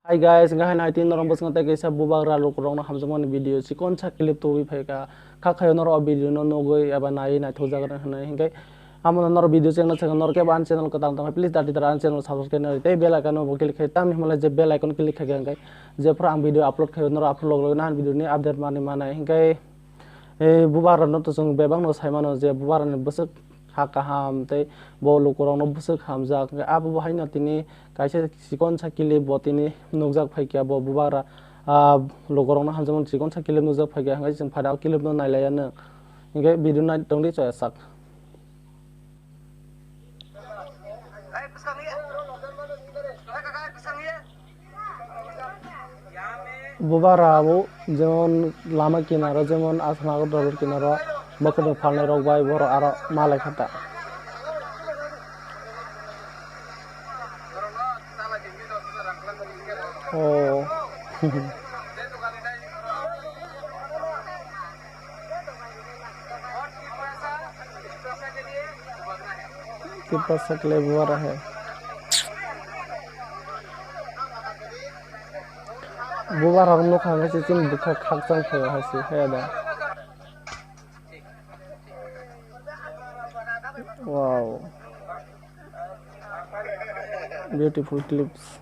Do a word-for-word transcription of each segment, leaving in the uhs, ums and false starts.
Hi guys, hingke hai nai tini norok bwskango tei kaisa bubagra lukurokno hamjakmani video chikon sa clip tubui phaikha. Kha khayo norok o video no nugui eba naiwi naithok jagra hinwi. Hingke amo no norok video chengna chengna norok kebo ani channel kwtal tongkha, please dati dara ani channel subscribe khainai tei bell icon no bo click khai. Tamni hwnmale je bell icon click khaikha hingke jephru ang video upload khayo norok aphuru log log no ani video ni update manwi manai. Hingke e bubagra no to chwng bebak no sai mano je bubagra ni bwswk ha kaham tei bo lukurokno bwswk hamjak. Hingke abo bo haino tini kaisa chikon sa clip bo tini nukjak phaikha bo bubagra, ah, lukurokno hamjakmani chikon sa clip nukjak phaikha, hingke chwng phaida o clip no nailaiya nwng. Hingke video nai tongdi choya sak. Bubagra bo jemon lama kinaro jemon asma agartala kinaro mwkhwtwng phalnai rok bai borok aro malai kha ta. Oh. Tipra sakle bubagra hai. Bubagra nukha hwnkhe se chini bwkha khakchang phaio hai se, haya da. Wow. Beautiful clips.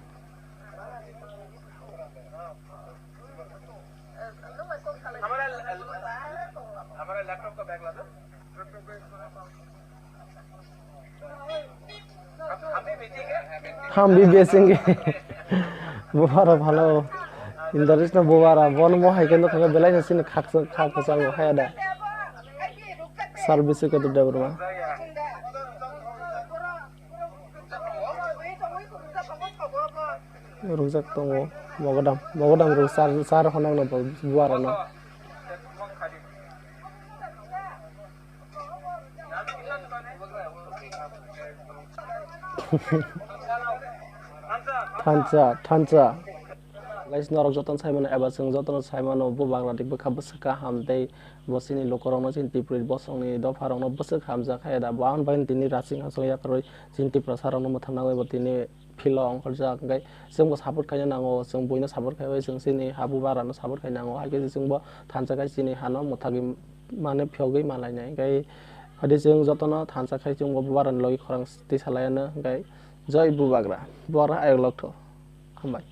Ham B B S hingke. Bubagra phano. Indarish no bubagra. Bono mo hai khe nukha belai no chini khak, khak kwchango haya da. Service khe to Debbarma. Rwjak tongo. Mogodam. Mogodam rw sar, sar honang no bubagra no. Thansa, thansa. Guys, norok jotono sai mano eba chwng jotono sai mano, bubagra ni bwkha bwswk kaham tei bo chini lukurokno, chini Tripuri bosongni dopharokno bwswk hamjak hai da. Bo ang bai tini rasing hasong yakarwi chini Tiprasa rokno mwthang nangwi bo tini philo ongkhorjak, hingke chwngbo support khaina nango, chwng buino support khaiwi chwng chini ha bubagrano support khai nango, hai khe chwngbo thansa khai chini hano mwthagwi mane phiyogwi manlainai, hingke hadi chwng jotono thansa khai chwngbo bubagrani logi khorang twi salaiano, hingke jai bubagra, bubagra ayuk loktho, hambai.